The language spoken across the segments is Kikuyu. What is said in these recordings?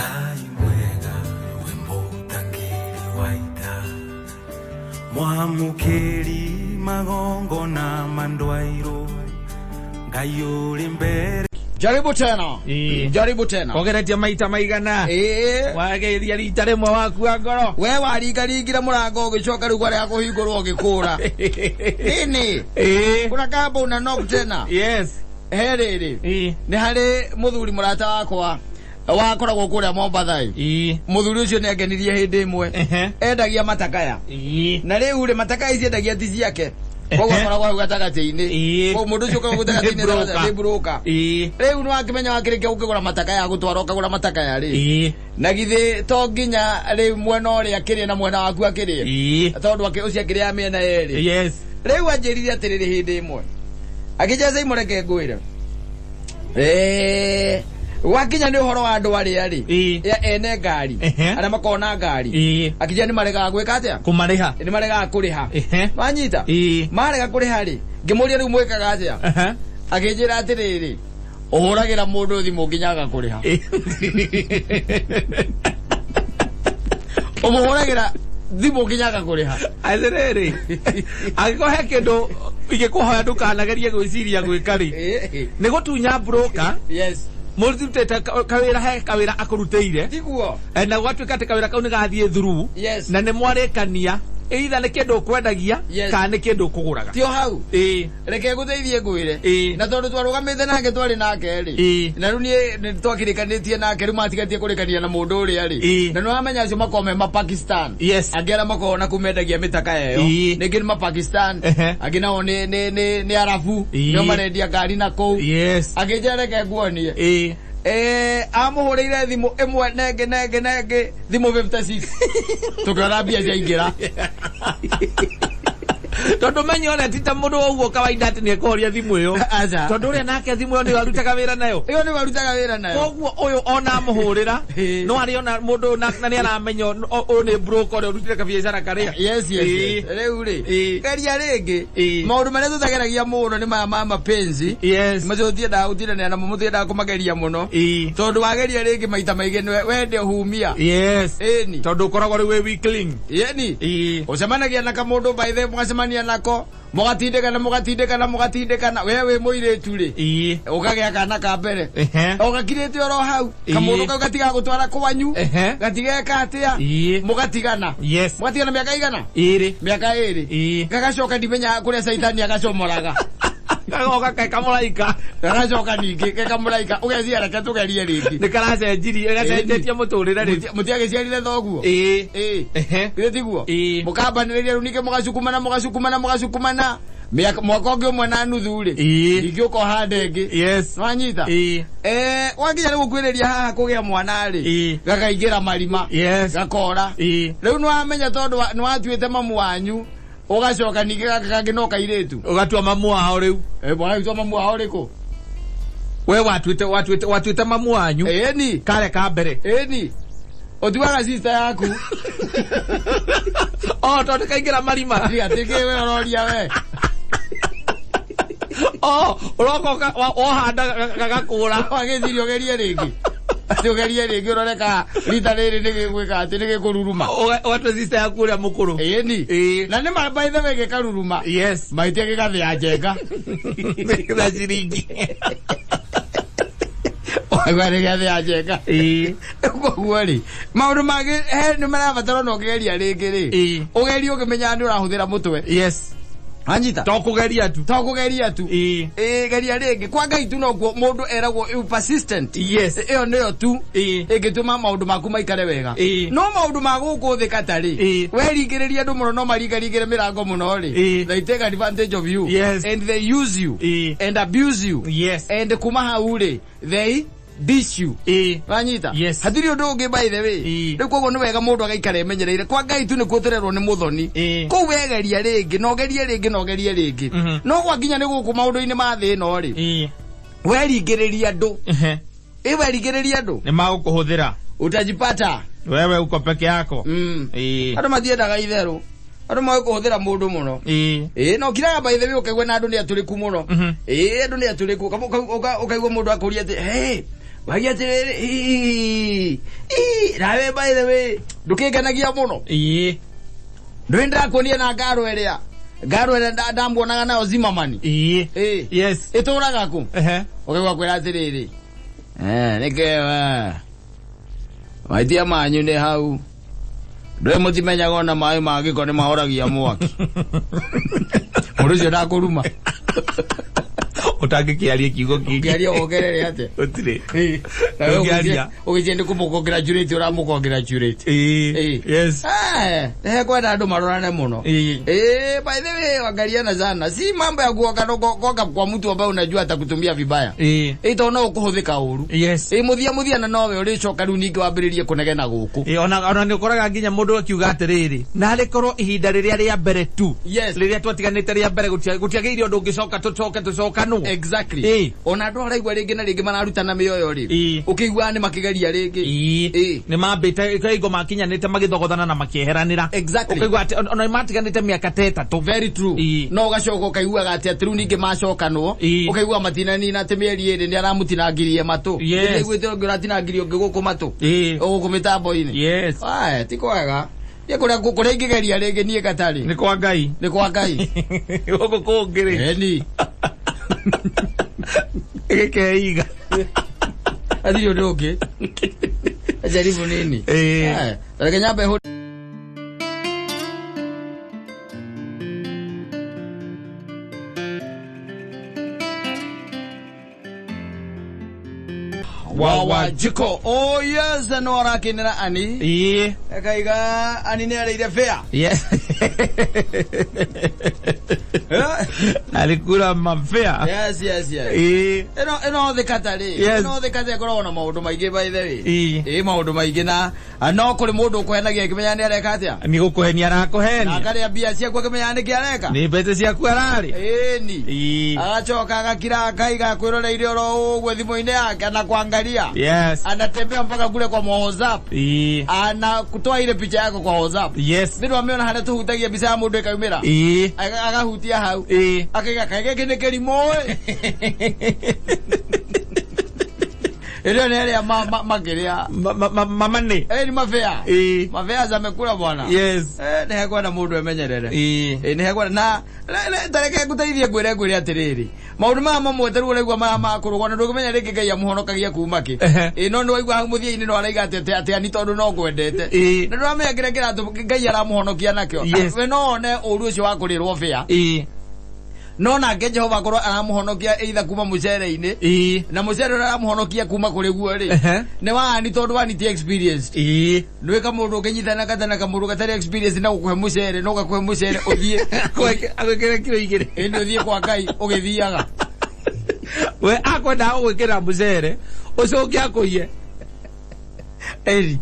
Ngai mwega wĩ mũtangĩri wa ita, mwamũkĩri magongona ma ndwairũ, Ngai ũrĩ mbere. Jaribu tena. Ĩĩ. Jaribu tena. Ogeretie maita maigana. Ĩĩ. Wageria rita rĩmwe wakua ngoro. We waringaringire mũrango ũgĩcoka rĩu warega kũhingũrwo ũgĩkũra. Nini? Ĩĩ. Kuna kamba una knock tena. Yes. He rĩrĩ. Ĩĩ. Nĩ harĩ mũthuri mũrata wakwa wakoragwo kũrĩa Mombatha ĩ. Ĩĩ. Mũthuri ũcio nĩ angenirie hĩndĩ ĩmwe. Ehe. Endagia matakaya. Ĩĩ. Na rĩu rĩ, matakaya ici endagia ti ciake. Koguo akoragwo hau gatagatĩ-inĩ. Ĩĩ. Koguo mũndũ ũcio ũkoragwo gatagatĩ-inĩ Nĩ broker. nĩ broker. Ĩĩ. Rĩu nĩ wakĩmenya wakĩrĩkia gũkĩgũra matakaya gũtwara ũkagũra matakaya rĩ. Ĩĩ. Na githĩ to nginya rĩu mwena ũrĩa akĩrĩe na mwena waku akĩrĩe. Ĩĩ. Tondũ ũcio akĩrĩaga mĩena yerĩ. Yes. Rĩu anjĩrire atĩrĩrĩ hĩndĩ ĩmwe. Akĩnjĩra Saimo reke ngwĩre. Gwakinya nĩ ũhoro wa andũ arĩa rĩ. Ĩĩ. Ya ene ngari. Ehe. Arĩa makoragwo na ngari. Ĩĩ. Akĩnjĩra nĩ maregaga gwĩka atĩa? Kũmarĩha. Nĩ maregaga kũrĩha. Ehe. Wanyita? Ĩĩ. Marega kũrĩha rĩ, ngĩmũria rĩu mwĩkaga atĩa? Ehe. Akĩnjĩra atĩrĩrĩ, ũhũragĩra mũndũ thimũ nginya agakũrĩha. Ũmũhũragĩra thimũ nginya agakũrĩha. Atĩrĩrĩ, angĩkorwo he kĩndũ ingĩkũhoya ndũkanagerie gwĩciria gwĩka rĩ, Ĩĩ. nĩ gũtunya broker Yes. mũrutĩte kawĩra he kawĩra akũrutĩire. Tiguo. Na gwatuĩka atĩ kawĩra kau nĩ gathiĩ through. Yes. Na nĩ mwarĩkania either nĩ kĩndũ ũkwendagia Yes. kana nĩ kĩndũ ũkũgũraga. Tio hau. Ĩĩ. Reke ngũteithie ngwĩre. Ĩĩ. Na tondũ twarũgamĩte nake twarĩ nake rĩ. Ĩĩ. Na rĩu niĩ nĩ twakĩrĩkanĩtie nake rĩu matigatie kũrĩkania na mũndũ ũrĩa rĩ. Ĩĩ. Na nĩ wamenya acio makoragwo me ma Pakistan. Yes. Angĩ arĩa makoragwo na kũu mendagia mĩtaka ĩyo. Ĩĩ. Ningĩ nĩ ma Pakistan. Ehe. Angĩ nao nĩ Arabu. Ĩĩ. Nĩo marendia ngari na kũu. Yes. Akĩnjĩra reke nguonie. Ĩĩ. Amũhũrĩire thimũ ĩmwe nengĩ nengĩ nengĩ thimũ 56. Tũkĩona mbia ciaingĩra. Tondũ menya ũrĩa ti ta mũndũ ũguo kawaida atĩ nĩ ekũhoria thimũ ĩyo. Aca. Tondũ ũrĩa nake thimũ ĩyo nĩyo arutaga wĩra nayo. Ĩyo nĩyo arutaga wĩra nayo. Koguo ũyũ ona amũhũrĩra Ĩĩ. no arĩ ona mũndũ na nĩ aramenya ũyũ nĩ broker ũrĩa ũrutire kabiacara karĩa. Yes. Ĩĩ. Yes. Rĩu rĩ, Ĩĩ. geria rĩngĩ. Ĩĩ. Maũndũ marĩa tũtageragia mũno nĩ maya ma mapenzi. Yes. Macio tũtiendaga gũtindanĩra namo, mũtiendaga kũmageria mũno. Ĩĩ. Tondũ wageria rĩngĩ maita maingĩ nĩwe wende humia. Yes. Ĩni. Tondũ ũkoragwo rĩu wĩ weakling. Ĩni. Ĩĩ. Ũcemanagia na kamũndũ by the way, mũgacemania nako, mũgatindĩkana mũgatindĩkana mũgatindĩkana, we wĩ mũirĩtu rĩ. Ĩĩ. Ũkagĩa kana ka mbere. Ehe. O gakirĩte oro hau. Ĩĩ. Kamũndũ kau gatigaga gũtwara kwanyu. Ehe. Gatigeka atĩa. Ĩĩ. Mũgatigana. Yes. Mũgatigana mĩaka igana? Ĩrĩ. Mĩaka ĩrĩ. Ĩĩ. Gagacoka ndimenyaga kũrĩa caitani agacomoraga. Gagoka ke kamũraika. Gagacoka ningĩ ke kamũraika ũgeciria reke tũgerie rĩngĩ. Nĩ karacenjirie, gacenjetie mũtũrĩre rĩu. Mũtiagĩciarire thoguo? Ĩĩ. Ĩĩ. Ehe. Githĩ tiguo? Ĩĩ. Mũkambanĩrĩria rĩu ningĩ mũgacukumana mũgacukumana mũgacukumana. Mĩaka mwaka ũngĩ ũmwe na nuthu rĩ. Ĩĩ. Ningĩ ũkoha nda ĩngĩ. Yes. Nĩwanyita? Ĩĩ. Wakinya nĩ gũkuhĩrĩria haha kũgĩa mwana rĩ. Ĩĩ. Gakaingĩra marima. Yes. Gakora. Ĩĩ. Rĩu nĩwamenya tondũ nĩwatuĩte mamu wanyu ũgacoka ningĩ gaka kangĩ no kairĩtu. Ũgatua mamu wao rĩu. Bwana mamu wao rĩkũ? We watuĩte mamu wanyu. Ĩni. Karĩa ka mbere. Ĩni. Ũtuaga sister yaku. Oh, tondũ kaingĩra marima. Tiga tĩkĩ we ũroria we. Oh, ũroka wohanda gagakũra. Wagĩciria ũgerie rĩngĩ. Atĩ ũgerie rĩngĩ ũrore kana rita rĩrĩ nĩgĩgwĩka atĩ nĩgĩkũruruma. Ũgatue sister yaku ũrĩa mũkũrũ. Ĩni. Ĩĩ. Na nĩ ma by the way gĩkaruruma. Yes. Mahĩtia gĩgathĩa njenga. Na ciringi. Waigua nĩgĩathĩa njenga. Ĩĩ. Koguo rĩ, maũndũ mangĩ he nĩ marabatara ona ũkĩgeria rĩngĩ rĩ. Ĩĩ. Ũgerie ũkĩmenyaga nĩ ũrahũthĩra mũtwe. Yes. Wanyita? To kũgeria tu. To kũgeria tu. Ĩĩ. Ĩĩ, geria rĩngĩ. Kwa Ngai tu nokuo mũndũ eragwo you persistent. Yes. Ĩyo nĩyo tu Ĩĩ. ĩngĩtũma maũndũ maku maikare wega. Ĩĩ. No maũndũ ma gũkũ thĩ katarĩ. Ĩĩ. Weringĩrĩria andũ mũno no maringaringĩre mĩrango mũno rĩ. Ĩĩ. They take advantage of you. Yes. And they use you. Ĩĩ. And abuse you. Yes. And kuma hau rĩ, they dish you. Ĩĩ. Wanyita? Yes. Hatirĩ ũndũ ũngĩ by the way. Ĩĩ. Rĩu koguo nĩ wega mũndũ agaikara emenyereire. Kwa Ngai tu nĩkuo tũrerwo nĩ mũthoni. Ĩĩ. Kũu wegeria rĩngĩ, na ũgerie rĩngĩ, na ũgerie rĩngĩ. Mhm. No gwakinya nĩ gũkũ maũndũ-inĩ ma thĩ ĩno rĩ. Ĩĩ. Weringĩrĩria andũ. Ehe. Ĩ weringĩrĩria andũ. Nĩ magũkũhũthĩra. Utajipata. Wewe uko peke yako. Mm. Ĩĩ. Andũ matiendaga itherũ. Andũ moĩ kũhũthĩra mũndũ mũno. Ĩĩ. Ĩĩ no kiraga by the way ũkaigua na andũ nĩ atũrĩku mũno. Mhm. Ĩĩ andũ nĩ atũrĩku. Ũkaigua mũndũ akũria atĩ, hey, wagia atĩrĩrĩ, ii, Nawe by the way ndũkĩngenagia mũno. Ĩĩ. Ndũĩ ndĩrakuonia na ngaro ĩrĩa ngaro ĩrĩa ndamuonaga nayo Zimmerman. Ĩĩ. Ĩĩ. Yes. Ĩtũraga kũ? Ehe. Ũkaigua kwĩra atĩrĩrĩ, nĩkĩwe mahĩtia manyu nĩ hau, ndũĩ mũtimenyaga ona maĩ ma gĩko nĩ mahoragia mwaki. Mũndũ ũcio ndakũruma. Ũtangĩkĩaria kiugo kĩngĩ. Ũngĩaria wongerere atĩa? Gũtirĩ. Nawe Ũngĩaria. ũgĩcie nĩ kũmũ-congratulate ũramũ-congratulate. Ĩĩ. Ĩĩ. Yes. Nĩhekwenda andũ marorane mũno. Ĩĩ. By the way, angaliana sana. Si mambo ya kuoka kuoka kwa mtu ambaye unajua atakutumia vibaya. Ĩĩ. Ĩĩ, tondũ no ũkũhũthĩka ũru. Yes. Ĩĩ, mũthia mũthia na nowe ũrĩcoka rĩu ningĩ wambĩrĩrie kũnegena gũkũ. Ĩĩ, ona nĩ ũkoraga nginya mũndũ akiuga atĩrĩrĩ, narĩ korwo ihinda rĩrĩa rĩa mbere tu, Yes. rĩrĩa twatiganĩte rĩa mbere, gũtiagĩrĩire ũndũ ũngĩcoka tũcoke tũcokanwo. Exactly. Ĩĩ. Ona andũ araigua rĩngĩ na rĩngĩ mararutana mĩoyo rĩ. Ĩĩ. Ũkĩiguaga nĩ makĩgeria rĩngĩ. Ĩĩ. Ĩĩ. Nĩ mambĩte kaingo makinyanĩte magĩthogothana na makĩeheranĩra. Exactly. Ũkaigua atĩ ona matiganĩte mĩaka ta 3. Very true. Ĩĩ. No ũgacoka ũkaiguaga atĩ atĩ rĩu ningĩ macokanwo. Ĩĩ. Ũkaigua matinanina atĩ mĩeri 2 nĩ aramũtinangirie matũ. Yes. Nĩaiguĩte ũngĩ ũratinangirie ũngĩ gũkũ matũ. Ĩĩ. Gũkũ mĩtambo-inĩ. Yes. Aya, ti kwega. Niĩ kũrĩa kũrĩa ingĩgeria rĩngĩ niĩ gatarĩ. Nĩ kwa Ngai. Nĩ kwa Ngai. Gũkũ kũngĩ rĩ. Eni. Gĩkeiga. Atirĩ ũndũ ũngĩ. Jaribu nini. Ĩĩ. Aya, reke nyambe hũ Wawa Jiko. Oh yes, no arakenera ani. Ĩĩ. Akaiga ani nĩ arĩire fair. Yes. Alikula mafea. Yes, yes, yes. Ĩĩ. Ĩno thĩ katarĩ. Yes. Ĩno thĩ katarĩ ĩkoragwo na maũndũ maingĩ by the way. Ĩĩ. Ĩĩ, maũndũ maingĩ na no kũrĩ mũndũ ũkũhenagia akĩmenya nĩ areka atĩa. Nĩ gũkũhenia Na arakũhenia. akarĩa mbia ciaku akĩmenya nĩkĩ areka. Nĩ mbeca ciaku ararĩ. Ĩni. Ĩĩ. Agacoka agakira akaiga akwĩroreire oro ũguo thimũ-inĩ yake anakuangalia. Yes. Anatembea mpaka kule kwa WhatsApp. Ĩĩ. Anakutoa ile picha yako kwa WhatsApp. Yes. Nĩ ndwamĩona harĩa tũhutagia mbica ya mũndũ ĩkaumĩra. Ĩĩ. Agahutia hau. Ĩĩ. Akaiga kaĩ gĩkĩ nĩ kĩrimũ ĩ. Ĩrĩa nĩ ĩrĩa makĩrĩa. Mama nĩ. Ĩ, nĩ mabea. Ĩĩ. Mabea zamekula bwana. Yes. Nĩ hekwenda mũndũ emenyerere. Ĩĩ. Ĩ, nĩ hekwenda na tareke ngũteithie ngwĩre atĩrĩrĩ, maũndũ maya mamwe ta rĩu ũraigua maya ma kũrũgwo na ndũngĩmenya rĩngĩ Ngai amũhonokagia kuma kĩ. Ehe. Ĩ, no nĩ waigua hau mũthia-inĩ no araiga atĩ atĩ ani tondũ no ngwendete. Ĩĩ. Na ndũramenya kĩrĩa kĩratũma Ngai aramũhonokia nakĩo. Yes. We no one ũru ũcio wa kũrĩrwo bĩa. Ĩĩ. No nake Jehova akorwo aramũhonokia either kuma mũcere-inĩ, Ĩĩ. na mũcere ũrĩa aramũhonokia kuma kũrĩ guo rĩ, Ehe. nĩ wa ani tondũ ani ti experienced. Ĩĩ. Nĩwĩ kamũndũ ũkĩnyitana katana kamũndũ gatarĩ experience na gũkũhe mũcere, no gakũhe mũcere ũthiĩ. Agwĩkĩre kiro 2. Ĩndĩ ũthiĩ kwa Ngai ũgĩthiaga. We akwendaga gũgwĩkĩra mũcere ũcoke akũiye. Eri.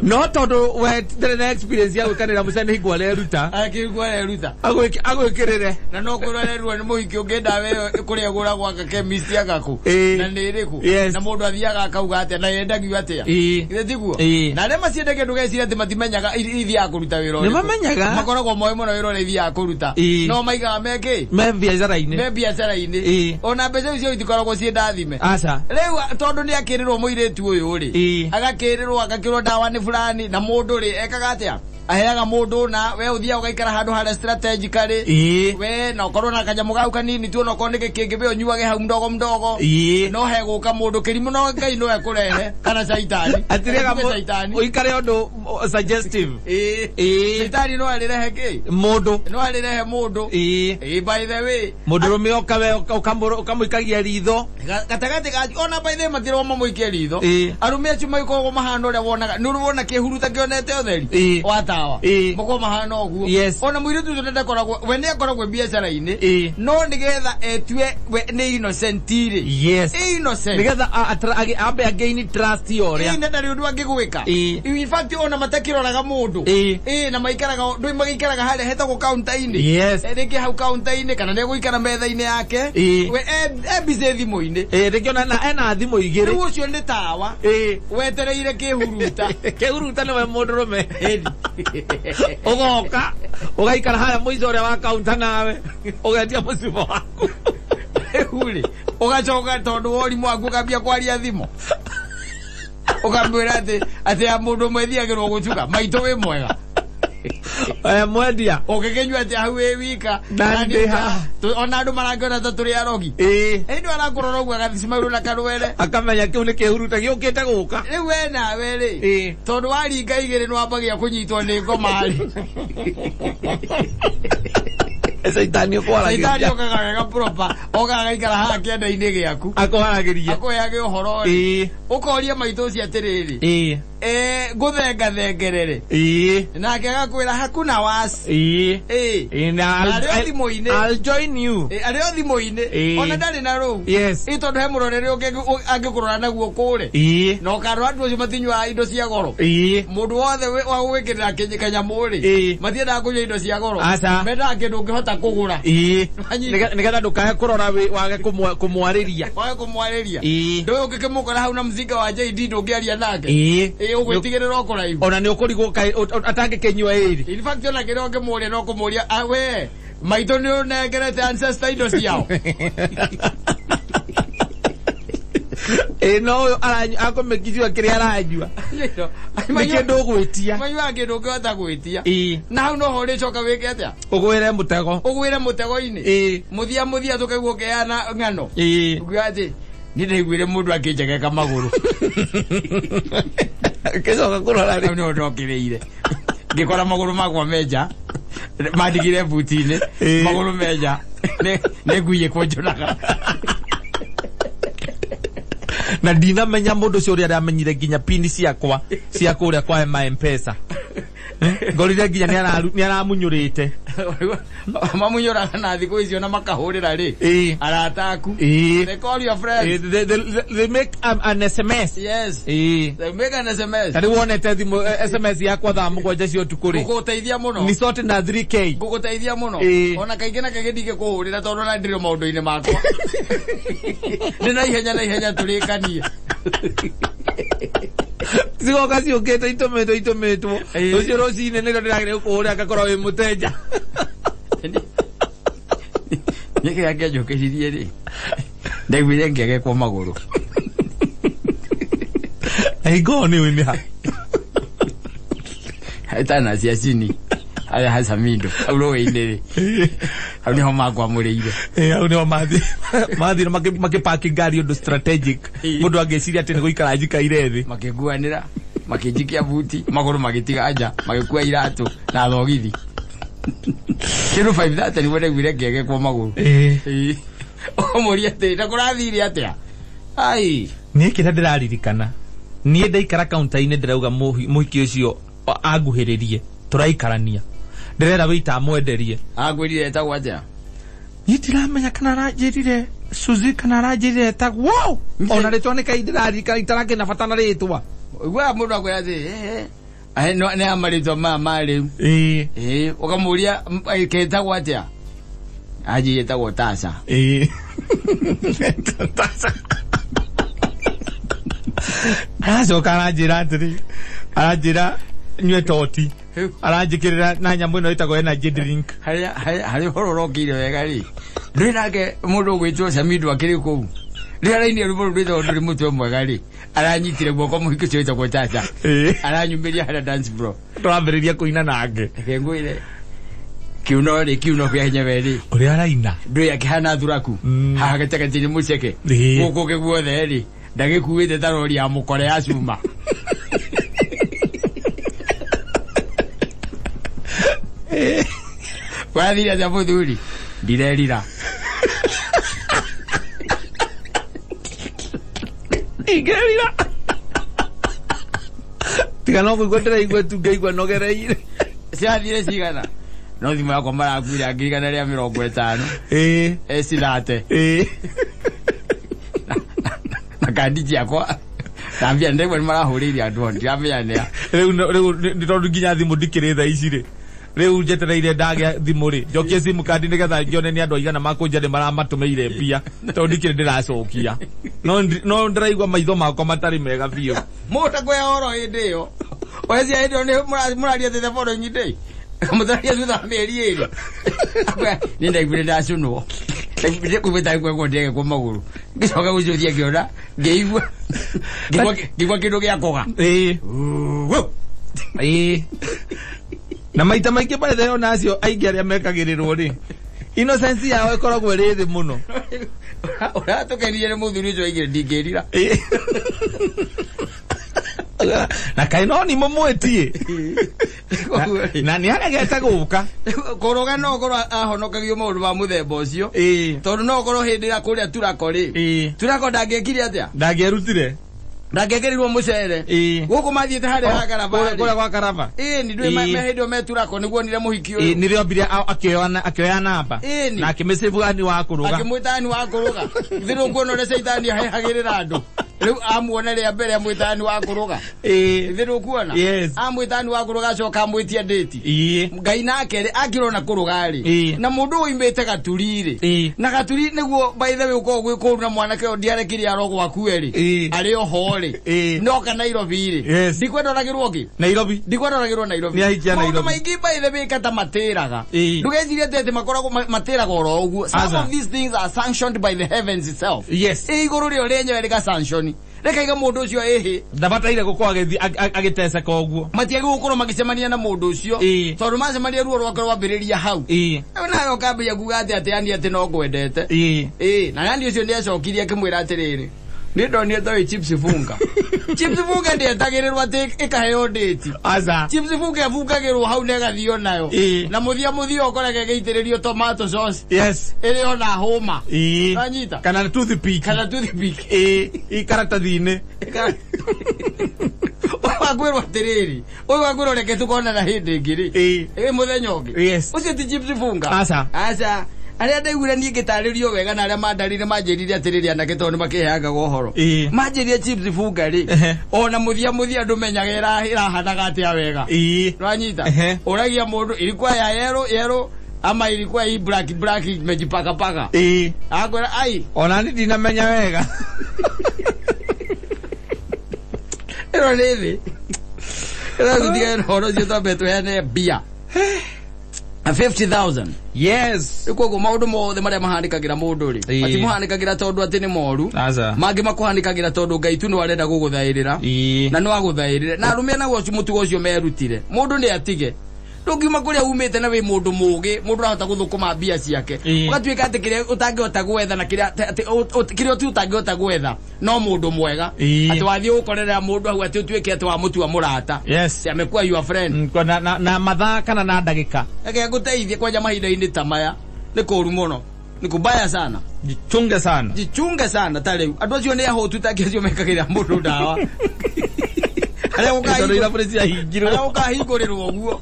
No tondũ we ndarĩ na experience ya gwĩkanĩra mũcere nĩ hingo areruta. Akĩigua areruta. Agwĩkĩrĩre. Na no kwĩrwo arerwo nĩ mũhiki ũngĩ ndawa ĩyo kũrĩa ĩgũragwo anga chemist agaku. Ĩĩ. Na nĩ ĩrĩkũ. Yes. Na mũndũ athiaga akauga atĩa na yendagio atĩa. Ĩĩ. Githĩ tiguo? Ĩĩ. Na arĩa maciendagia ndũgecirie atĩ matimenyaga ithiaga kũruta wĩra Nĩ ũrĩkũ. mamenyaga. Makoragwo moĩ mũno wĩra ũrĩa ithiaga kũruta. Ĩĩ. No maigaga me kĩ? Me biacara-inĩ. Me biacara-inĩ. Ĩĩ. Ona mbeca icio itikoragwo ciĩ ndathime. Aca. Rĩu tondũ nĩ akĩrĩrwo mũirĩtu ũyũ rĩ, Ĩĩ. agakĩrĩrwo agakĩrwo ndawa nĩ fulani, na mũndũ rĩ ekaga atĩa? Aheaga mũndũ na we ũthiaga ũgaikara handũ harĩa strategically. Ĩĩ. We na ũkorwo na kanyamũ gau kanini tu onokorwo nĩ gĩkĩngĩ we ũnyuage hau mdogo mdogo. Ĩĩ. No hegũka mũndũ kĩrimũ no Ngai no ekũrehe kana caitani. Atĩrĩga Tuge caitani. ũikare ũndũ suggestive. Ĩĩ. Ĩĩ. Caitani no arĩrehe kĩ? Mũndũ. No arĩrehe mũndũ. Ĩĩ. Ĩĩ, by the way. Mũndũrũme oka we ũkamũikagia ritho. Gatagatĩ ga ona by the way matirwo mamũikie ritho. Ĩĩ. Arũme acio magĩkoragwo mahana ũrĩa wonaga nĩ ũrĩ wona kĩhuruta kĩonete ũtheri Ĩĩ. wa tawa. Ĩĩ. Makoragwo mahana ũguo. Yes. Ona mũirĩtu ũcio ndakoragwo we nĩ akoragwo biacara-inĩ. Ĩĩ. No nĩgetha etue we nĩ innocent rĩ. Yes. Innocent. Nĩgetha ambe again trust ya ũrĩa. Ĩĩ, na ndarĩ ũndũ angĩgwĩka. Ĩĩ. In fact ona matakĩroraga mũndũ. Ĩĩ. Ĩĩ, na maikaraga ndũĩ magĩikaraga harĩa hetagwo counter-inĩ. Yes. Rĩngĩ hau counter-inĩ kana nĩ egũikara metha-inĩ yake. Ĩĩ. We e busy thimũ-inĩ. Ĩĩ, rĩngĩ ona ena thimũ Rĩu 2. ũcio nĩ tawa. Ĩĩ. Wetereire kĩhuruta. Kĩhuruta nĩwe mũndũrũme. Ũgoka ũgaikara harĩa mũico ũrĩa wa counter nawe ũgetia mũcibo waku. Rĩu rĩ, ũgacoka tondũ wa ũrimũ waku ũkambia kwaria thimũ. Ũkamwĩra atĩ ya mũndũ ũmwe ĩthiagĩrwo gũcuka maitũ wĩ mwega. Eh, mwendia. Ũngĩkĩnyua atĩa hau wĩ wika? Na Na ndĩ nĩ haha. ona andũ marakĩona ta tũrĩ arogi. Ĩĩ. Ĩndĩ arakũrora ũguo agathicima na karwere. Akamenya kĩu nĩ kĩhuruta gĩũkĩte gũka. Rĩu we nawe rĩ, Ĩĩ. tondũ waringa igĩrĩ nĩ wambagia kũnyitwo nĩ ngoma rĩ. Caitani Caitani ũkwaragĩria. okaga wega proper, okaga agaikara haha kĩanda-inĩ gĩaku. Akwaragĩria. Akũheage ũhoro rĩ. Ĩĩ. Ũkoria maitũ ũcio atĩrĩrĩ, Ĩĩ. ngũthengathengerere. Ĩĩ. Nake agakwĩra hakuna wasi. Ĩĩ. Ĩĩ. Ĩĩ, na Na arĩ o thimũ-inĩ. I'll join you. Ĩ, arĩ o thimũ-inĩ Ĩĩ. ona ndarĩ na rũu. Yes. Ĩ, tondũ he mũrorere ũngĩ angĩkũrora naguo kũrĩ. Ĩĩ. Na ũkarora andũ acio matinyuaga indo cia goro. Ĩĩ. Mũndũ wothe wa gũgwĩkĩrĩra kanyamũ rĩ, Ĩĩ. matiendaga kũnyua indo cia goro. Aca. Mendaga kĩndũ ũngĩhota kũgũra. Ĩĩ. Wanyita. Nĩgetha ndũkae kũrora wage kũmwarĩria. Wage kũmwarĩria. Ĩĩ. Ndũĩ ũngĩkĩmũkora hau na mzinga wa JD ndũngĩaria nake. Ĩĩ. Ĩ, ũgwĩtigĩrĩra o kũraihu. Ona nĩ ũkũrigwo kaĩ atangĩkĩnyua ĩrĩ. In fact ona kĩrĩa ũngĩmũria no kũmũria, "Ah, we maitũ nĩ ũnengerete ancestor indo ciao?" Ĩĩ, no ũyũ akũmĩkicua kĩrĩa aranyua. Nĩ kĩndũ ũgwĩtia. Manyuaga kĩndũ ũngĩhota gwĩtia. Ĩĩ. Na hau noho ũrĩcoka wĩke atĩa? Ũgwĩre mũtego. Ũgwĩre mũtego-inĩ. Ĩĩ. Mũthia mũthia tũkaigua ũkĩheana ng'ano. Ĩĩ. Ũkiuga atĩ niĩ ndaiguire mũndũ akĩnjegeka magũrũ. Ngĩcoka kũrora rĩ. Hau nĩho ndokĩrĩire. Ngĩkora magũrũ makwa menja. Mandigire buti-inĩ. Ĩĩ. Magũrũ menja. Nĩ ngui ĩkũnjũraga. Na ndinamenya mũndũ ũcio ũrĩa aramenyire nginya pini ciakwa cia kũrĩa kwa ma M-Pesa. Ngorire nginya nĩ aramunyũrĩte. Mamunyũraga na thikũ icio na makahũrĩra rĩ. Ĩĩ. Arata aku. Ĩĩ. They call your friends. Ĩĩ, they make an SMS. Yes. Ĩĩ. They make an SMS. Ta rĩu wonete thimũ SMS yakwa thaa 7 cia ũtukũ rĩ. Ngũgũteithia mũno. Ni sote na 3K. Ngũgũteithia mũno. Ĩĩ. Ona kaingĩ na kaingĩ ndingĩkũhũrĩra tondũ na ndĩrĩ maũndũ-inĩ makwa. Ndĩ na ihenya na ihenya tũrĩkanie. Cigoka ciũkĩte itũmĩtwo itũmĩtwo. Ĩĩ. Rũciũ rũcinĩ nĩrĩo ndĩrageria gũkũhũrĩra ngakorwo wĩ mũtenja. Nĩ kĩrĩa kĩanjũkĩririe rĩ, ndaiguire ngĩegekwo magũrũ. Hingo nĩ ũĩ nĩ ha. Tana cia cini harĩa Hasamindo hau rũĩ-inĩ rĩ, hau nĩho makwamũrĩire. Ĩĩ, hau nĩho mathire makĩpaki ngari ũndũ strategic. Mũndũ angĩciria atĩ nĩ gũikara njikaire thĩ. Makĩnguanĩra, makĩnjikia buti, magũrũ magĩtiga nja, magĩkua iratũ na thogithi. Kĩndũ 5:30 nĩguo ndaiguire ngĩegekwo magũrũ. Ĩĩ. Ĩĩ. Ũmũrie atĩ na kũrathire atĩa? Ai. Niĩ kĩrĩa ndĩraririkana, niĩ ndaikara kaunta-inĩ ndĩrauga mũhiki ũcio anguhĩrĩrie, tũraikarania. Ndĩrera wĩita amwenderie. Akwĩrire etagwo atĩa? Niĩ ndiramenya kana aranjĩrire Suzy kana aranjĩrire etagwo. Wow! Ona rĩtwa nĩ kai ndĩraririkana itarakĩna bata na rĩtwa. Ũiguaga mũndũ akwĩra atĩ, nĩ ya marĩtwa maya ma rĩu. Ĩĩ. Ĩĩ, ũkamũria, ketagwo atĩa? Anjĩrire etagwo Tasha. Ĩĩ. Tasha. Aracoka aranjĩra atĩrĩ, aranjĩra nyue toti. Aranjĩkĩrĩra na nyamũ ĩno ĩtagwo energy drink. Harĩa ũhoro ũrokĩire wega rĩ, ndũrĩ nake mũndũ ũgwĩtwo Samido akĩrĩ kũu. Rĩrĩa arainire rwĩmbo rũu rwĩtagwo ndũrĩ mũtwe mwega rĩ, aranyitire guoko mũhiki ũcio wĩtagwo Chacha. Ĩĩ. Aranyumĩria harĩa dance floor. Tũrambĩrĩria kũina nake. Reke ngwĩre, kiuno rĩ, kiuno kĩa hinya we rĩ. Ũrĩa araina. Ndũĩ akĩhana thuraku. Haha gatagatĩ-inĩ mũceke. Ĩĩ. Gũkũ ũngĩ guothe rĩ, ndagĩkuĩte ta rori ya mũkore ya cuma. Wathire atĩa mũthuri? Ndirerira. Ingĩrira. Tiga no kũigua ndĩraigua tu ngaigua nogereire. Ciathire cigana? No thimũ yakwa marakuire ngiri igana rĩa mĩrongo ĩtano. Ĩĩ. Ecithate. Ĩĩ. Na kandi ciakwa. Na mbia ndegwa nĩ marahũrĩire andũ ndiramenya nĩa. Rĩu rĩu nĩ tondũ nginya thimũ ndikĩrĩ thaa ici rĩ. Rĩu njetereire ndagĩa thimũ rĩ, njokie sim card nĩgetha ngione nĩ andũ aigana makũnja nĩ maramatũmĩire mbia tondũ ndikĩrĩ ndĩracokia. No ndĩraigua maitho makwa matarĩ mega biũ. Mũndũ kwĩ oro hĩndĩ ĩyo. Wecia hĩndĩ ĩyo nĩ mũraria atĩ the following day. Mũtararia thutha wa mĩeri ĩrĩ. Nĩ ndaiguire ndacũnwo. Ndikuĩta kwekwo ndĩgekwo magũrũ. Ngĩcoka gũcuthia ngĩona ngĩigua ngĩigua kĩndũ gĩa kũga. Ĩĩ. Ĩĩ. Na maita maingĩ by the way ona acio aingĩ arĩa mekagĩrĩrwo rĩ, innocence yao ĩkoragwo ĩrĩ thĩ mũno. Ũratũkenirie nĩ mũthuri ũcio aigire ndingĩrira. Ĩĩ. Na kaĩ no nĩ mũmwĩtie. Na nĩ aregete gũka. Kũrũga no ũkorwo ahonokagio maũndũ ma mũthemba ũcio. Ĩĩ. Tondũ no ũkorwo hĩndĩ ĩrĩa kũrĩa turako rĩ. Ĩĩ. Turako ndangĩekire atĩa? Ndangĩerutire. Ndangĩekĩrirwo mũcere. Ĩĩ. Gũkũ mathiĩte harĩa ha karaba. Kũrĩa gwa karaba. Ĩĩ ni ndũĩ Ĩĩ. me hĩndĩ ĩyo me turako nĩguo onire mũhiki Ĩĩ, ũyũ. nĩrĩo ambire akĩoya namba. Ĩĩ ni. Na akĩmĩcĩbu ani wa kũrũga. Akĩmwĩta ni wa kũrũga. Githĩ ndũkuona ũrĩa caitani ahehagĩrĩra andũ. Rĩu amuona rĩa mbere amwĩta ni wa kũrũga. Ĩĩ. Githĩ ndũkuona? Yes. Amwĩta ni wa kũrũga acoka amwĩtia ndĩti. Ĩĩ. Ngai nake rĩ akĩrona kũrũga rĩ Ĩĩ. na mũndũ ũimĩte gaturi rĩ Ĩĩ. na gaturi nĩguo by the way ũkoragwo gwĩ kũũru na mwanake ũyũ ndiarekire arogwo akue rĩ Ĩĩ. arĩ oho rĩ Ĩĩ. noka Nairobi rĩ Yes. ndikwenda oragĩrwo ngĩ Nairobi. ndikwenda oragĩrwo Nairobi Nĩ ahikia maũndũ Nairobi. maingĩ by the way kata matĩraga Ĩĩ. ndũgecirie atĩ atĩ makoragwo matĩraga oro ũguo some Aca. of these things are sanctioned by the heavens itself Yes. ĩ igũrũ rĩo rĩenyewe rĩga sanction rĩkaiga mũndũ ũcio ĩhĩ Ndabataire gũkorwo agĩteceka ũguo. matiagĩrĩirwo gũkorwo magĩcemania na mũndũ ũcio Ĩĩ. tondũ macemania ruo rwake rwambĩrĩria hau Ĩĩ. Rĩu nawe ũkambĩrĩria kuga atĩ atĩ yani atĩ no ngwendete Ĩĩ. Ĩĩ, na yani ũcio nĩ acokirie akĩmwĩra atĩrĩrĩ niĩ ndonire ta wĩ chips funga chips funga ndĩetagĩrĩrwo atĩ ĩkaheo ndĩti Aca. chips funga ĩbungagĩrwo hau na ĩgathio nayo Ĩĩ. na mũthia mũthia ũkorage ĩgĩitĩrĩrio tomato sauce Yes. ĩrĩ ona hũma Ĩĩ. Wanyita? Kana toothpick. kana toothpick Ĩĩ. Ikaratathi-inĩ. Ũyũ wakwĩrwo atĩrĩrĩ ũyũ wakwĩrwo reke tũkonana hĩndĩ ĩngĩ rĩ Ĩĩ. ĩ mũthenya ũngĩ Yes. ũcio ti chips funga Aca. aca arĩa ndaiguire niĩ ngĩtarĩrio wega na arĩa mandarire manjĩrire atĩrĩrĩ anake tondũ nĩmakĩheangaga ũhoro Ĩĩ. manjĩrire chips funga rĩ Ehe. ona mũthia mũthia ndũmenyaga ĩrahanaga atĩa wega Ĩĩ. nwanyita Ehe. ũragia mũndũ ilikuwa ya yero yero ama ilikuwa hii black black imejipakapaka Ĩĩ. akwĩra ai Ona niĩ ndinamenya wega. ĩno nĩ thĩ ĩno tũtigane na ũhoro ũcio twambe tũheane mbia 50,000 Yes. rĩu koguo maũndũ mothe marĩa mahanĩkagĩra mũndũ rĩ Ĩĩ. matimuhanĩkagĩra tondũ atĩ nĩ moru Aca. mangĩ makũhanĩkagĩra tondũ Ngai tu nĩ arenda gũgũthaĩrĩra Ĩĩ. na no agũthaĩrĩre na arũme naguo ũcio mũtugo ũcio merutire mũndũ nĩ atige ndũngiuma kũrĩa umĩte na wĩ mũndũ mũgĩ mũndũ ũrahota gũthũkũma mbia ciake Ĩĩ. ũgatuĩka atĩ kĩrĩa ũtangĩhota gwetha na kĩrĩa atĩ kĩrĩa tu ũtangĩhota gwetha no mũndũ mwega Ĩĩ. atĩ wathiĩ gũkorerera mũndũ hau atĩ ũtuĩke atĩ wamũtua mũrata Yes. Atĩ amekuwa your friend Mm, na mathaa kana na ndagĩka. reke ngũteithie kwanja mahinda-inĩ ta maya nĩ kũũru mũno nĩ kubaya sana Jichunge sana. jichunge sana ta rĩu andũ acio nĩ ahũtu take acio mekagĩra mũndũ ndawa harĩa Tondũ ũkahingũ- irabu nĩ ciahingirwo. harĩa ũkahingũrĩrwo ũguo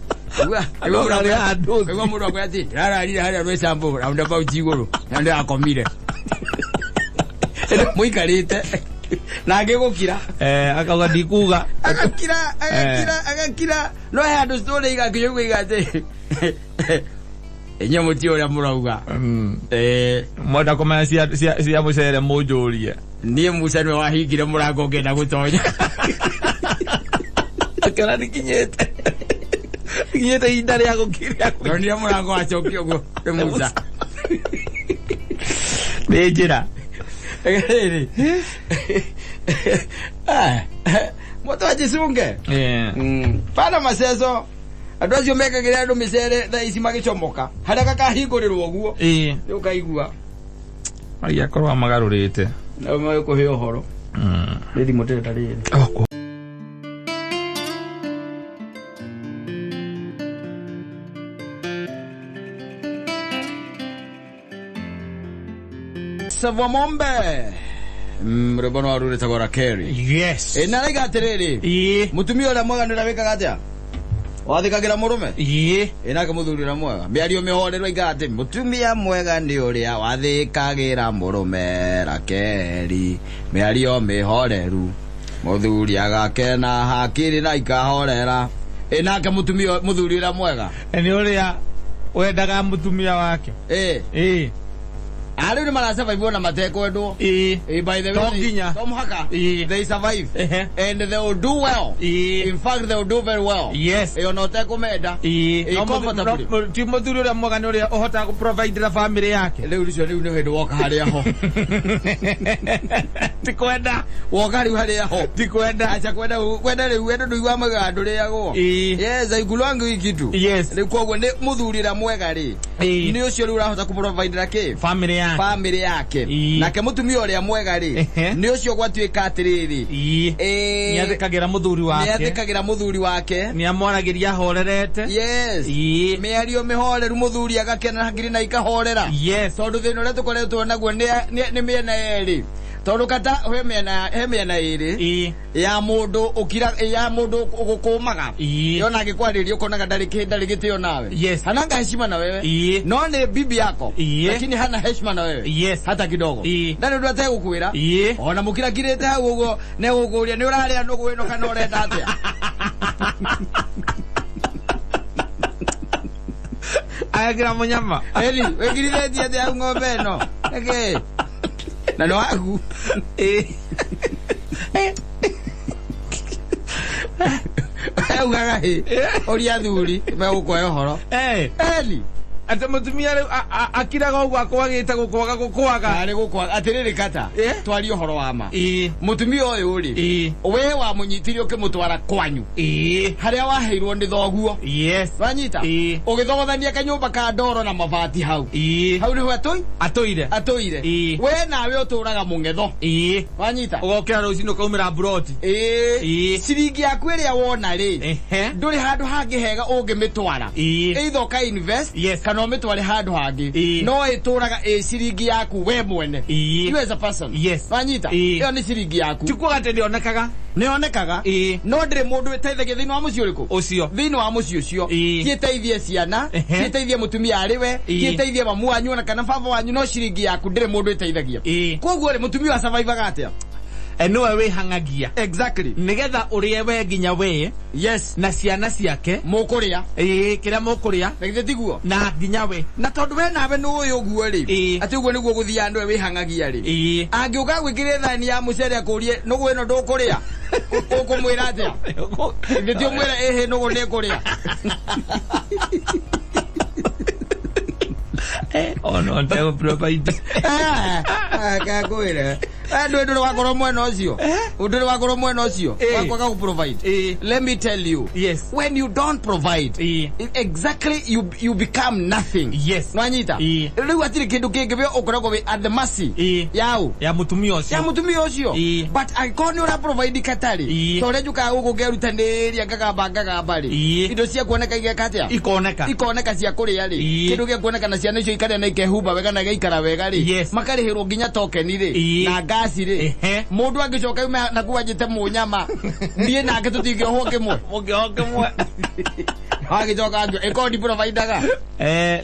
Andũ arĩa andũ. Igua mũndũ akwĩra atĩ ndĩrararire harĩa rwĩcambũ roundabout igũrũ na ndĩrakomire mũikarĩte na ngĩgũkira Eh, akauga ndikuga. agakira agakira agakira no he andũ story igakĩigua iga atĩ inyuĩ mũtiũĩ ũrĩa mũrauga Mm. Eh, Mwenda kũmenya cia mũcere mũnjũrie. niĩ Musa nĩwe wahingire mũrango ngĩenda gũtonya Akĩona nĩkinyĩte. Nĩkinyĩte ihinda rĩa gũkira. ndonire mũrango wacokio ũguo nĩ Musa Nĩ njĩra. Rĩrĩ. Ah, moto ajisunge Eh. pana maceco andũ acio mekagĩra andũ mĩcere thaa ici magĩcomoka harĩa gakahingũrĩrwo ũguo Ĩĩ. rĩu ũkaigua Maria akorwo amagarũrĩte. nao magĩkũhe ũhoro Mm. nĩ thimũ ndĩrenda rĩrĩ Oh, Savwa Mombe rwĩmbo no rũrĩtagwo Rakeri Yes. ĩ na raiga atĩrĩrĩ Ĩĩ. mũtumia ũrĩa mwega nĩ ũrĩa wĩkaga atĩa wathĩkagĩra mũrũme Ĩĩ. ĩ nake mũthuri ũrĩa mwega mĩario mĩhoreru aigaga atĩ mũtumia mwega nĩ ũrĩa wathĩkagĩra mũrũme Rakeri mĩario mĩhoreru mũthuri agakena hakiri na ikahorera ĩ nake mũtumia mũthuri ũrĩa mwega Nĩ ũrĩa wendaga mũtumia wake. ĩ Ĩĩ. Rĩu nĩ marasurvive ona matekwendwo. Ĩĩ. By the way, To nginya. to mũhaka. Ĩĩ. They survive. Ehe. And they will do well. Ĩĩ. In fact, they will do very well. Yes. Ona ũtekũmenda. Ĩĩ. Ĩĩ, No comfortably. ti mũthuri ũrĩa mwega nĩ ũrĩa ũhotaga kũprovidera family yake. Rĩu rĩcio rĩu nĩ hĩndĩ woka harĩa ho. Ti kwenda. Woka rĩu harĩa ho. Ti kwenda. Acha kwenda kwenda rĩu wendo ndũigua maugaga ndũrĩagwo. Ĩĩ. Yes, aikulwangu hii kitu. Yes. Rĩu koguo nĩ mũthuri ũrĩa mwega rĩ. Ĩĩ. Nĩ ũcio rĩu ũrahota kũprovidera kĩ? Family yake. Family yake. Ĩĩ. Nake mũtumia ũrĩa mwega rĩ. Ehe. Nĩ ũcio gwatuĩka atĩrĩrĩ. Ĩĩ. Ĩĩ. Nĩathĩkagĩra mũthuri wake. Nĩathĩkagĩra mũthuri wake. Nĩamwaragĩria ahorerete. Yes. Ĩĩ. Mĩario mĩhoreru mũthuri agakena hakiri na ikahorera. Yes. Tondũ thĩna ũrĩa tũkoretwo naguo nĩ mĩena yerĩ. Tondũ kata he mĩena ĩrĩ Ĩĩ. ya mũndũ ũkira ya mũndũ ũgũkũmaga. Ĩĩ. Yona angĩkwarĩria ũkonaga ndarĩ ndarĩ gĩtĩo nawe. Yes. Hananga heshima na wewe. Ĩĩ. No nĩ bibi yako. Ĩĩ. Lakini hana heshima na wewe. Yes. Hata kidogo. Ĩĩ. Ndarĩ ũndũ ategũkwĩra. Ĩĩ. Ona mũkirakirĩte hau ũguo nĩegũkũria nĩ ũrarĩa nũgũ ĩno kana ũrenda atĩa. Agekĩra mũnyama. Eri, wĩkirithĩtie atĩa hau ng'ombe ĩno? Nĩkĩ? Na nĩ waku. Ĩĩ. Augaga hĩ, ũria athuri megũkũhe ũhoro. Eh. Eri, Atĩ mũtumia rĩu akiraga ũguo akwagĩte gũkwaga gũkwaga. arĩ gũkwaga atĩrĩrĩ kata, Eh? twarie ũhoro wa ma. Ĩĩ. Mũtumia ũyũ rĩ, Ĩĩ. we wamũnyitire ũkĩmũtwara kwanyu Ĩĩ. harĩa waheirwo nĩ thoguo. Yes. Wanyita? Ĩĩ. Ũgĩthogothania kanyũmba ka ndoro na mabati hau. Ĩĩ. Hau nĩho Atũire. atũire. Ĩĩ. We nawe ũtũraga mũng'etho. Ĩĩ. Wanyita? Ũgokĩra rũcinĩ ũkaumĩra mburoti. Ĩĩ. Ĩĩ. Ciringi yaku ĩrĩa wona rĩ, Ehe. ndũrĩ handũ hangĩ hega ũngĩmĩtwara. Ĩĩ. Either ũka invest Yes. kana ũmĩtware handũ hangĩ. Ĩĩ. No ĩtũraga ĩ ciringi yaku we mwene. Ĩĩ. You as a person. Yes. Wanyita? Ĩĩ. Ĩyo nĩ ciringi yaku. Ti kuuga atĩ ndĩonekaga. Nĩyonekaga. Ĩĩ. No ndĩrĩ mũndũ ĩteithagia thĩinĩ wa mũciĩ ũrĩkũ? Ũcio. Thĩinĩ wa mũciĩ ũcio. Ĩĩ. Ti ĩteithie ciana, Ehe. ti ĩteithie mũtumia arĩ we, ti Ĩĩ. ĩteithie mamu wanyu ona kana baba wanyu, no ciringi yaku ndĩrĩ mũndũ ĩteithagia. Ĩĩ. Koguo rĩ, mũtumia ũyũ asurvivaga atĩa? Nĩwe wĩhang'agia. Exactly. Nĩgetha ũrĩe we nginya we Yes. na ciana ciake. Mũkũrĩa. Ĩĩ, kĩrĩa mũkũrĩa Na githĩ tiguo? na nginya we. Na tondũ we nawe nĩ ũĩ ũguo rĩ, Ĩĩ. atĩ ũguo nĩguo gũthiaga nĩwe wĩhang'agia rĩ. Ĩĩ. Angĩũka gwĩkĩre thani ya mũcere akũrie nũgũ ĩno ndũkũrĩa, ũkũmwĩra atĩa? Githĩ ti ũmwĩre ĩhĩ nũgũ nĩngũrĩa? Ono ndego provide. Kakwĩre. Ndũĩ ndũrĩ wakorwo mwena ũcio. Ndũrĩ wakorwo mwena ũcio. Ĩĩ. Wakwaga gũ provide. Ĩĩ. Let me tell you. Yes. When you don't provide, Ĩĩ. exactly you become nothing. Yes. Nwanyita? Ĩĩ. Rĩu hatirĩ kĩndũ kĩngĩ we ũkoragwo wĩ at the mercy. Ĩĩ. Yau. Ya mũtumia ũcio. Ya mũtumia ũcio. Ĩĩ. But angĩkorwo nĩ ũra provide katarĩ. Ĩĩ. Ta ũrĩa njũkaga gũkũ ngerutanĩria ngagamba rĩ. Ĩĩ. Indo cia kuoneka igeka atĩa? Ikoneka. Ikoneka cia kũrĩa rĩ. Ĩĩ. Kĩndũ gĩa kuoneka na ciana icio ikarĩa na ikehumba wega na igaikara wega rĩ. Yes. Makarĩhĩrwo nginya tokeni rĩ. Ĩĩ. Na ngasi rĩ. Ehe. Mũndũ angĩcoka yume nakuo anjĩte mũnyama. Niĩ nake tũtingĩohwo kĩmwe. Mũngĩohwo kĩmwe. Agĩcoka angĩ ĩkorwo ndi providaga.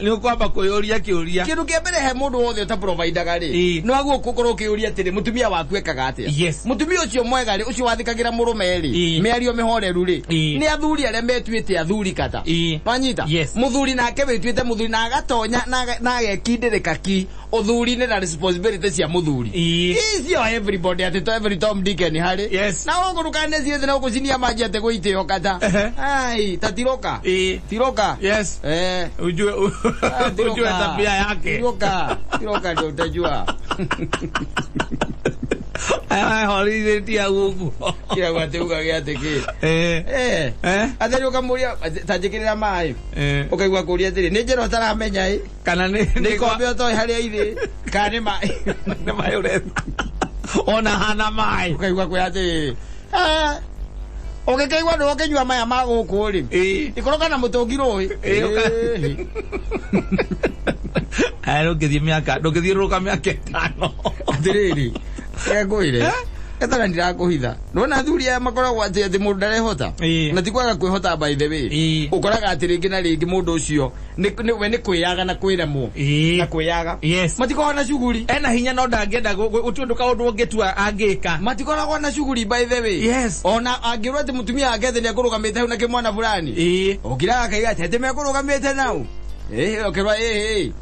Nĩ ũkwamba kwĩyũria kĩũria. Kĩndũ kĩa mbere he mũndũ wothe ũta providaga rĩ. Ĩĩ. Nĩ wagwo gũkorwo ũkĩũria atĩrĩ mũtumia waku ekaga atĩa. Yes. Mũtumia ũcio mwega rĩ, ũcio wathĩkagĩra mũrũme rĩ, Ĩĩ. mĩario mĩhoreru rĩ, Ĩĩ. nĩ athuri arĩa metuĩte athuri kata. Ĩĩ. Wanyita? Yes. Mũthuri nake wĩtuĩte mũthuri na agatonya na agekindĩrĩka ki ũthuri-inĩ na responsibility cia mũthuri. Ĩĩ. Icio everybody atĩ to every Tom Dick and Harry. Yes. Na ũguo ndũkanecirie na ũgũcinia maji atĩ gwĩitĩo kata. Ehe. Ai, ta tiroka. Ĩĩ. Tiroka. Yes. Eh. Ujue ujue tabia yake. Tiroka. Tiroka ndio utajua. Ahorithĩtie gũkũ. Kira gwate ugage atĩ kĩ. Eh. Eh. Eh. Atĩ ũkamũria ta njĩkĩrĩra maĩ. Eh. Ũkaigua kũria atĩrĩ nĩ njĩra ũtaramenya ĩ. Kana nĩ Nĩ ikombe ũtoĩ harĩa irĩ. Kana nĩ maĩ. nĩ maĩ ũretha. Ona hana maĩ. Ũkaigua kwĩra atĩrĩ. "Ah, Ũngĩkaigua ndũĩ ũkĩnyua maya ma gũkũ rĩ. Ĩĩ. Ikũrũka na mũtũngi rũĩ. Ĩĩ, ũka- Aya ndũngĩthiĩ mĩaka ndũngĩthiũrũrũka mĩaka ĩtano. Atĩrĩrĩ. Ngwĩre. Gatara ndirakũhitha. Nĩwona athuri aya makoragwo atĩ atĩ mũndũ ndarehota. Ĩĩ. Na ti kwaga kwĩhota by the way. Ĩĩ. Ũkoraga atĩ rĩngĩ na rĩngĩ mũndũ ũcio we nĩ kwĩyaga na kwĩremwo. Ĩĩ. Na kwĩyaga. Yes. Matikoragwo na shughuli. Ena hinya no ndangĩenda gũtirĩ ũndũ kaũndũ ũngĩtua angĩka. Matikoragwo na shughuli by the way. Yes. Ona angĩrwo atĩ mũtumia wake atĩ nĩekũrũgamĩte hau na kĩmwana fulani. Ĩĩ. Ũkiraga akaiga atĩ atĩ mekũrũgamĩte nau. Ĩĩ, ũkĩrwa ĩĩ ĩĩ.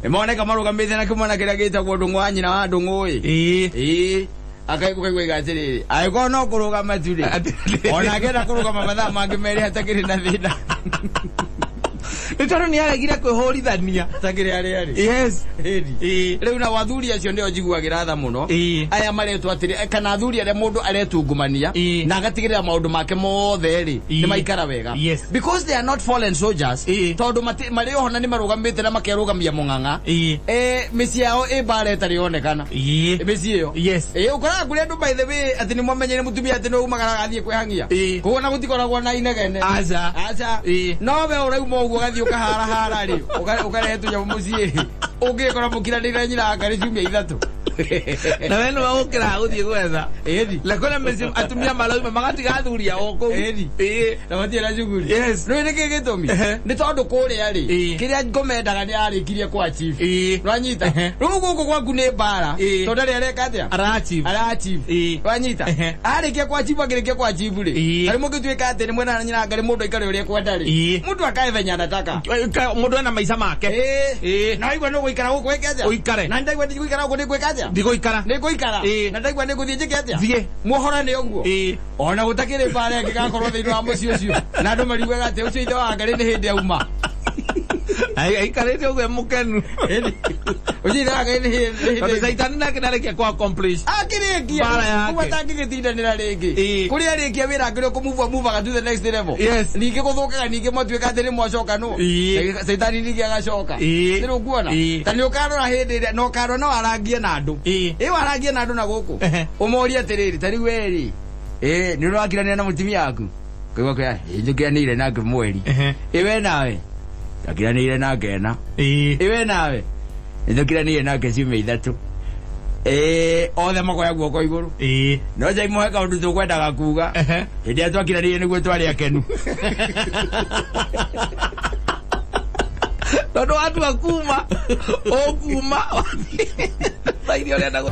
Nĩmoneka marũgamĩte na kĩmwana kĩrĩa gĩtagwo Ndũng'ũ wa nyina wa Ndũng'ũ ĩ. Ĩĩ. Ĩĩ. Akaigua atĩrĩrĩ, angĩkorwo no kũrũgama tu rĩ, ona angĩenda kũrũgama mathaa mangĩ merĩ hatakĩrĩ na thĩna. Nĩ tondũ nĩ aregire kwĩhũrithania. Hatakĩrĩ harĩa arĩ. Yes. Ĩni. Ĩĩ. Rĩu nao athuri acio nĩo njiguagĩra tha mũno. Ĩĩ. Aya maretwo atĩrĩ, kana athuri arĩa mũndũ aretungumania Ĩĩ. na agatigĩrĩra maũndũ make mothe rĩ, Ĩĩ. nĩ maikara wega. Yes. Because they are not fallen soldiers, Ĩĩ. tondũ marĩ oho na nĩ marũgamĩte na makerũgamia mũng'ang'a. Ĩĩ. Mĩciĩ yao ĩ mbara ĩtarĩ yonekana. Ĩĩ. Mĩciĩ ĩyo. Yes. Ĩ ũkoraga kũrĩ andũ by the way atĩ nĩ mwamenyire mũtumia atĩ nĩ umagara agathiĩ kwĩhang'ia. Ĩĩ. Koguo na gũtikoragwo na inegene. Aca. Aca. Ĩĩ. No we ũrauma ũguo ũgathiĩ ũkaharahara rĩ, ũkarehe tũnyamũ mũciĩ. Ũngĩkora mũkiranĩire nyina wa ngarĩ ciumia ithatũ. Na we nĩwe ũkĩraga gũthiĩ gwetha. Ĩni. Na kwĩna mĩciĩ atumia marauma magatiga athuri ao kũu. Ĩni. Ĩĩ. Na matirĩ na shughuli. Yes. Nĩũĩ nĩkĩ gĩtũmi? Ehe. Nĩ tondũ kũrĩa rĩ, Ĩĩ. kĩrĩa ngomendaga nĩ arĩkirie kwa chief. Ĩĩ. Nĩwanyita? Ehe. Rĩu gũkũ gwaku nĩ mbara. Ĩĩ. Tondũ ndarĩ areka atĩa? Arachieve. Arachieve. Ĩĩ. Wanyita? Ehe. Arĩkia kwa chief akĩrĩkia kwa chief rĩ. Ĩĩ. Tarĩ mũngĩtuĩka atĩ nĩ mwena na nyina ngarĩ mũndũ aikare ũrĩa ekwenda rĩ. Ĩĩ. Mũndũ akae venye anataka. Mũndũ ena maica make. Ĩĩ. Ĩĩ. Na waigua nĩ ũgũikara gũkũ wĩke atĩa? Ũikare. Na ndaigua ndigũikara gũkũ nĩngwĩka atĩa? Ndigũikara. Nĩngũikara. Ĩĩ. Na ndaigua nĩngũthiĩ njĩke atĩa? Thiĩ. Muohorane ũguo. Ĩĩ. Ona gũtakĩrĩ mbara ĩngĩgakorwo thĩinĩ wa mũciĩ ũcio. Na andũ mariugaga atĩ ũcio ithe wa ngarĩ nĩ hĩndĩ auma. Aikarĩte ũguo e mũkenu. Ũcio ithe wa ngarĩ nĩ hĩndĩ Tondũ auma. caitani nake ndarĩkia kũ accomplish. Akĩrĩkia. Mbara yake. Ũguo atangĩgĩtindanĩra rĩngĩ. Ĩĩ. Kũrĩa arĩkia wĩra akĩrĩ kũmuvwa muvaga to the next level. Yes. Ningĩ gũthũkaga ningĩ mwatuĩka atĩ nĩ mwacoka nũ. Ĩĩ. Caitani ningĩ agacoka. Ĩĩ. Nĩ ũkuona? Ĩĩ. Ta nĩ ũkarora hĩndĩ ĩrĩa na ũkarora no arangie na andũ. Ĩĩ. Ĩ warangie na andũ na gũkũ. Ehe. Ũmorie atĩrĩrĩ, ta rĩu we rĩ, ĩ nĩ ũrakiranĩra na mũtumia waku? Kaigua kwĩra, ĩ njũkiranĩire nake mweri. Ehe. Ĩ we nawe? Ndakiranĩire nake ena. Ĩĩ. Ĩ we nawe? Nĩtũkiranĩire nake ciumia ithatũ. Ĩ othe makoya guoko igũrũ. Ĩĩ. No njaimũhe kaũndũ tũkwendaga kuga. Ehe. Hĩndĩ ĩrĩa twakiranĩire nĩguo twarĩ akenu. Tondũ watua kuma, ũkuma. Thaa iria ũrenda